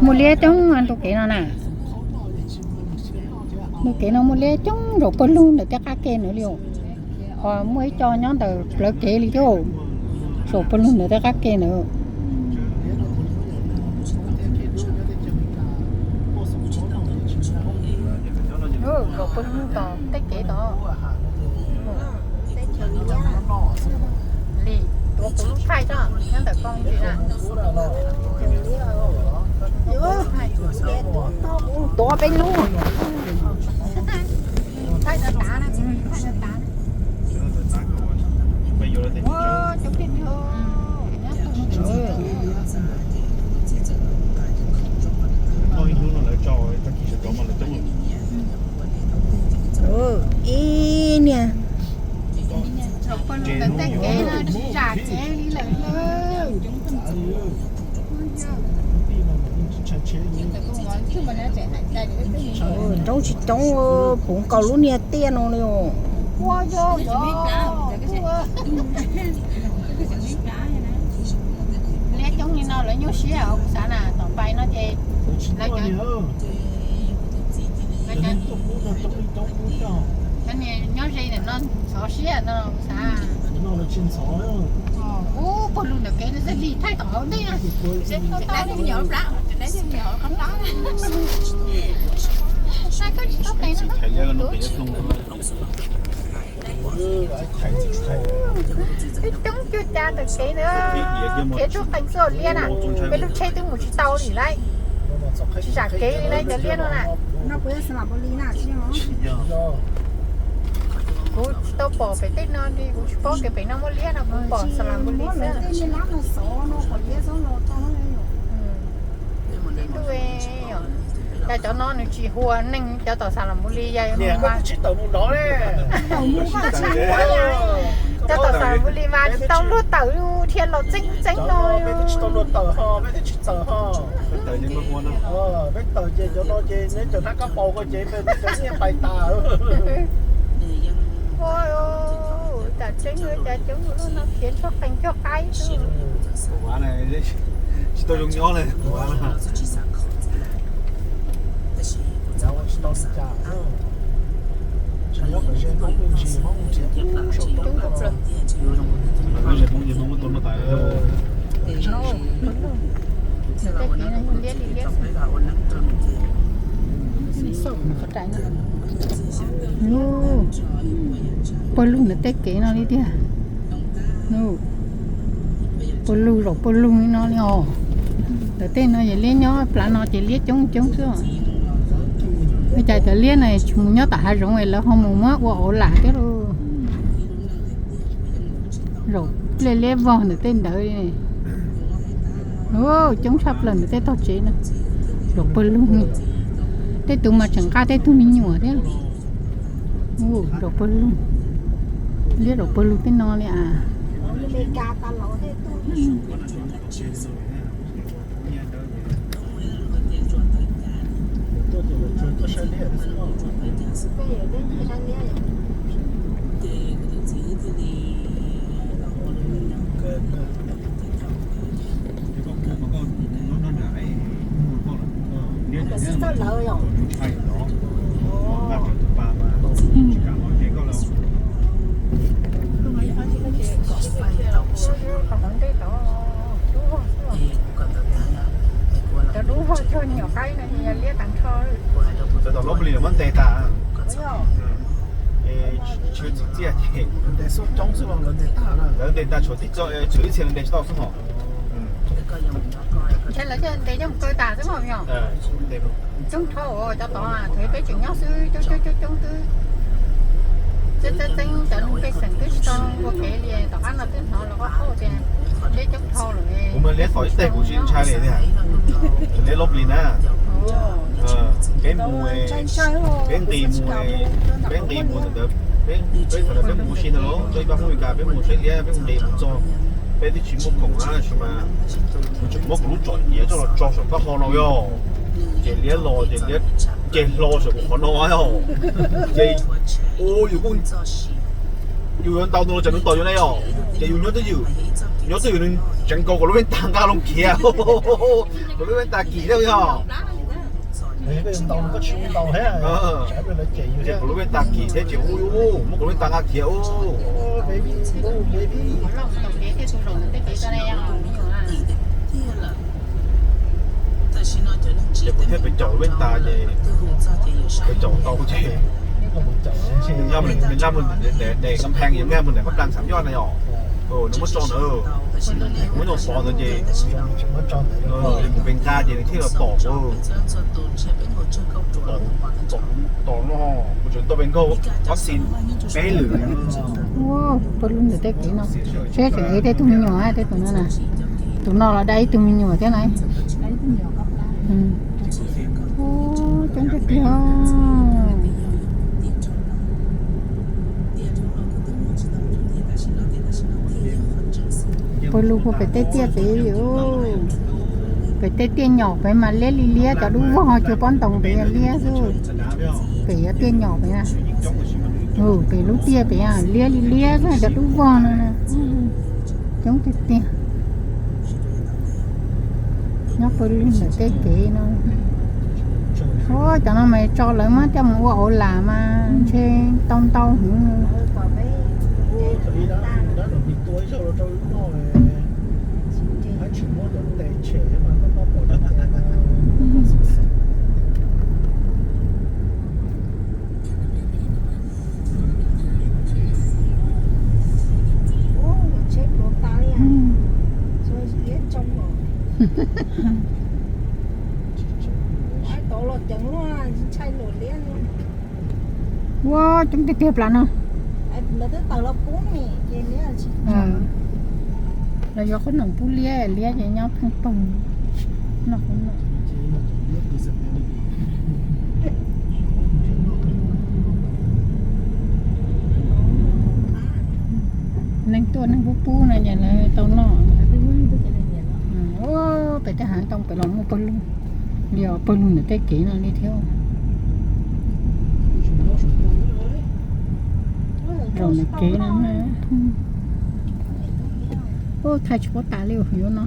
Muaj liab coob ntu kev no na. Ntu kev no muaj liab coob nraum pawg lug ntawm tej qab ke ntawd li os. Ho muaj ib co nyob ntawm plawv kev li thiab. Saum pawg lug ntawm tej qab ke ntawd. Nraum pawg lug tom tej kev tod. Li tuav kuv lub thaij tso nyob ntawm koj ntsis na. Tuav peb lub. Ib niag. Tej kev no tsis zam kev li lawm. Nroob tsis coob, puv nkaus lub niag tiaj no li os. Liab coob li no lawv nyuaj siab os, kuv xav na tom pais no ces lawv cov nyob ze ntawm no ntxhov siab no kuv xav. Ub, puag lug ntawm kev no xwb li thaij tom hauv ntej na. Koj tsis tau tes no. Ib coob cuag cas ntawm kev na, khiav tshuab qees xwb liab na. Peb lub tsheb twb mus tsis tau li lauj. Tsis zam kev li lauj cov liab no na. Kuv tsis tau pom pem tej no li, kuv tsis paub tias pem no muaj liab no, kuv pom Xas Las Npus Lis xwb. Tib ntuj, cas cov no nws tsis hua neeg, cov tom Xas Las Npus Lis yog mas. Cov tom Xas Las Npus Lis mas tsis tau luag tawm dhia los txeeb txeeb no. Ua, cas tseeb, cas coob ua luaj no, khiav tshuab qees tshuab qaib xwb. Tsis tau zoo nyob li. Pawg lug ntawm tej kev no li tiag. Pawg lug zaum pawg lug li no li os. Ntawm tej no yog liab nyob, plab no ces liab coob coob xwb. Ua cas cov liab no tsis mus nyob tom hav zoov es lawv ho mus muab ua auv lam thiab lauj. Zaum pliaj liab vog ntawm tej ntawd li. Coob tshaj plaws ntawm tej tog tsev no. Zaum pawg lug, tej tus mas tseem nqa tej tug me nyuam thiab. Zaum pawg lug, liab zaum pawg lug tej no li as. Cov dub vog cuag nyuam qaib no yog liab tag nrho. Cov tom lub plis muab ntes tas. Tsis txiv txiaj ces lawv ntes tas tshuav tib txoj, tshuav ib txhia ntes tsis tau xwb hos. Ntshe lawv thiaj ntes coj mus kaw tas xwb hos. Coob dhau cov tod, thaum peb tseem nyob xwb coob coob coob xwb. Txeeb txeeb txeeb cov neeg pej xeem twb tsis tau ua kev li, tom qab no twb hnov los qab qab tias liab coob dhau lawm. Kuv mas liab tom ib teg kuv tsis ntshai li tiag. Liab lub plis na. Peb mus, peb nqis mus, peb nqis mus ntawd, peb, peb thaum ntawd peb mus ua si ntawd los, ib pab Hmoob Mes Kas peb mus saib liab, peb mus nqis mus txog, peb twb tsis muaj khoom na, tab sis mas kuv tseem muab kuv lub tsom ciav coj los tso saum taub hau no yog, ces liab los ces liab ces hlo saum kuv qhov no yog, ces ua yus kuj, yus yuav ntaus nws los tsam nws tom yus na yog, ces yus nyob twj ywm. Nyob twg nws tseev kaus kuv lub vej tas nqa los khiav, kuv lub vej tas kim thiab yog. Kuv lub vej tas kim thiab ces ub, muab kuv lub vej tas nqa khiav ub. Ces kuv thiaj pes caum lub vej tas ces pes caum tau ces nqa mus, nqa mus de kab phees, yog nqa mus nram Paj Plaag Xav Yoj na yom. Nws muab tso ntawd, muab nyuag pov ntawd ces kuv pes nqa ces nws thiaj los tom kuv, tom no kuv tseem tau pes nkaug ob xis peb lwm. Pawg lug ntawm tej kev no, seb tseem ev tej tug me nyuam, tej tus no na, tus no los dai ib tug me nyuam thiab na. Coob tiag tiag. Pawg lug puag pem tej tiaj pem, pem tej tiaj nyom pem mas liab li liab, cov dub vog cuag pob ntoos pem yog liab xwb. Pem yuav tiaj nyom pem na, pem lub tiaj pem liab li liab xwb, cov dub vog no na. Coob tiag tiag. Nyob pawg lug ntawm tej kev no. Cov no mas tso lawv muab coj mus ua auv lam mas ntshe tau ntau heev. Ua coob tiag tiag plas no. Los yuav qhob noom pub liab, liab ces nyob pheej pawg noj qhob noom. Neeg tuaj neeg pub pub no ces lawv tau noj. Pem tej hav ntoo pem los muaj pawg lug li os, pawg lug ntawm tej kev no li thiab. Zaum ntawm kev no, thaij tsis paub tas li yuav no.